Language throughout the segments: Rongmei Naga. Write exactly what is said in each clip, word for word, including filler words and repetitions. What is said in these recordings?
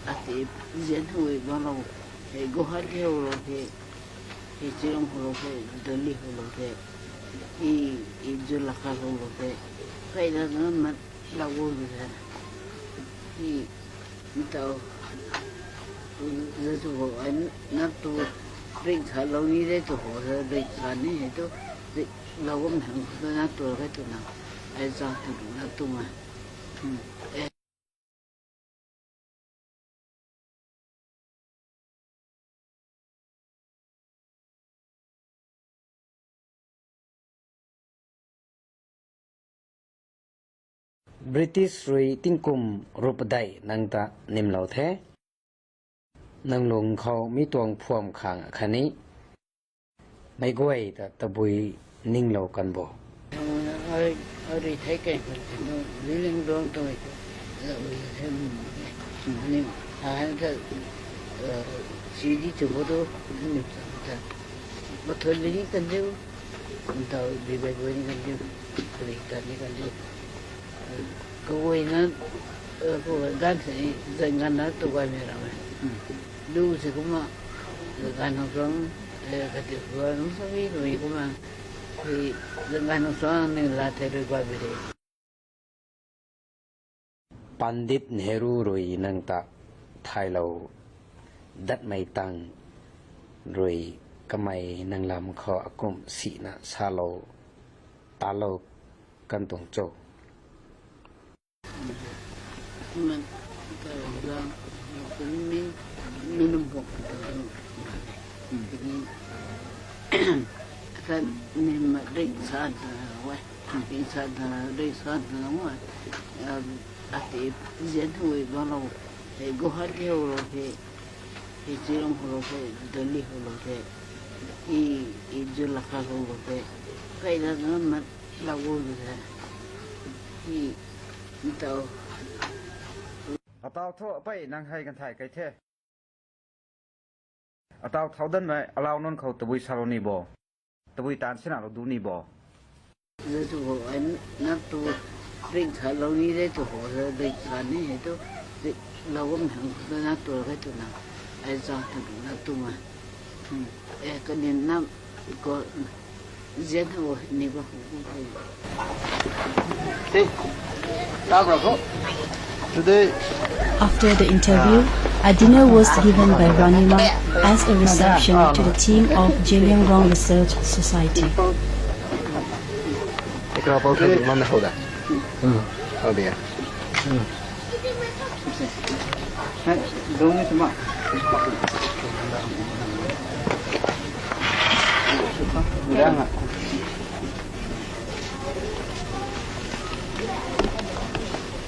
Ati zian hui bam lou, hei Guwahati hou lou the, hei Shillong hou lou the, Delhi hou lou the, hei, hei Julakha hou lou the, kai na na mat lou lou the, hei, ntau, zatu hou, ai, na tu, ring kha lou ni de tu hou, ring kha ni hei tu, ring lou gum hang tu na tu kai tu na, ai zang tu na tu ma. Hmm. British rui tingkum ruhpadeih nang ta nimlou the. Nang lung khou mi tuang phuam khang khatni meic guay ta tabui ninglou kan bo. Ai, ai rui thei kei khou, Zeliangrong tu, ni, ai ta, sidi tu bo tu, ni ta, ta, bathon ni kan diu, ntau di bai guay ni kan diu, kali ta ni kan diu. Kaguayna, kaguay ganv se, zan ganv na tu guay mei ram e. Lu se kumna, zan ganv nang suang, kati guay nang suang ni rui kumna, zan ganv nang suang ni la the rui guay mei re. Pandit Nehru rui nang ta thaylou datmei tang rui kamei nang lam khou akumh sina salou, talou kan tuang cho. Ati zian hui bam lou, hei Guwahati hou lou the, hei Shillong hou lou the, Delhi hou lou the, hei, hei Julakha hou lou the, kai na na mat lou lou the, hei, ntau. Atau thu apei nang hei kan thay kei the. Atau thau danmei alau nunc khou tabui salou ni bo. Tabui taanv sinalou du ni bo. Zatu hou, ai, na tu, ring kha lou ni de tu hou, ring kha ni hei tu, ring lou gum hang tu na tu kai tu na, ai zang tu na tu ma. Hmm. Eh, kani na, ko, zian hou ni ba hou. Hey, ta bro ko. Today, after the interview, a dinner was given by Ranima as a reception to the team of Zeliangrong Research Society. Ekra pau thai man hou da. Hou da. Hai, dong ni tuma. Dang ah.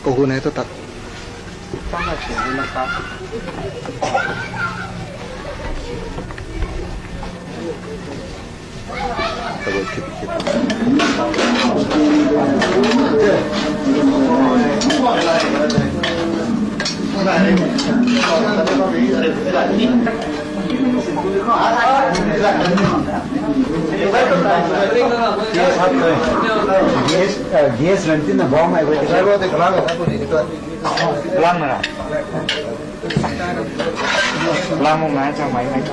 Kogu nai tu tat. Gas, uh, gas ran tin na bom ai. Lang na. Lang mung na chang mai mai.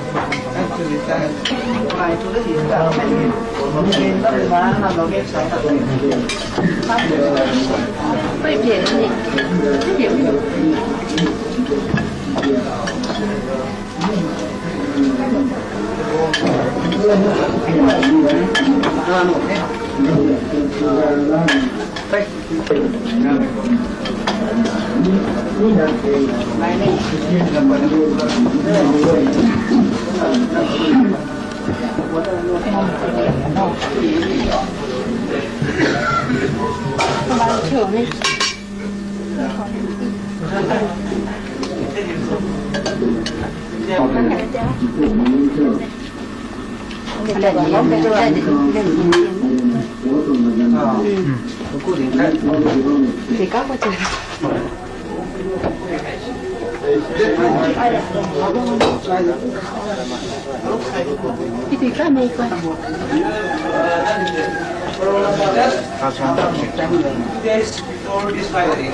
Days before this gathering,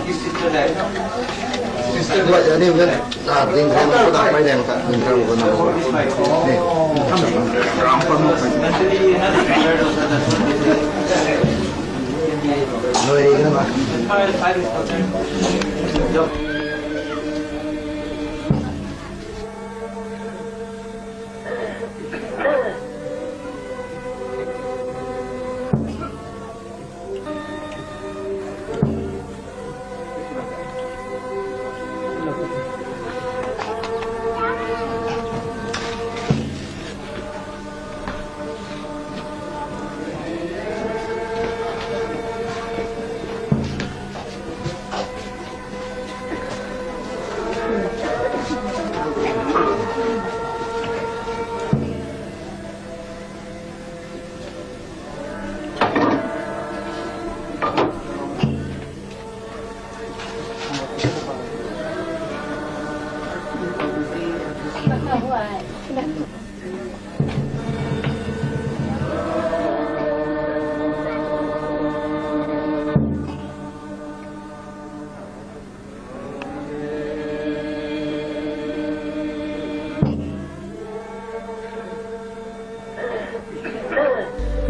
his sister died. His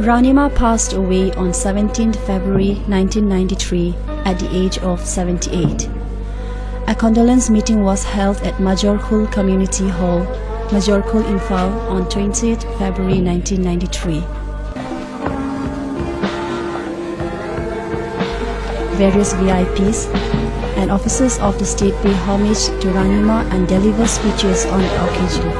Ranima passed away on seventeenth February nineteen ninety-three at the age of seventy-eight. A condolence meeting was held at Majorkhul Community Hall, Majorkhul, Imphal on twentieth February nineteen ninety-three. Various V I Ps and officers of the state pay homage to Ranima and deliver speeches on the occasion.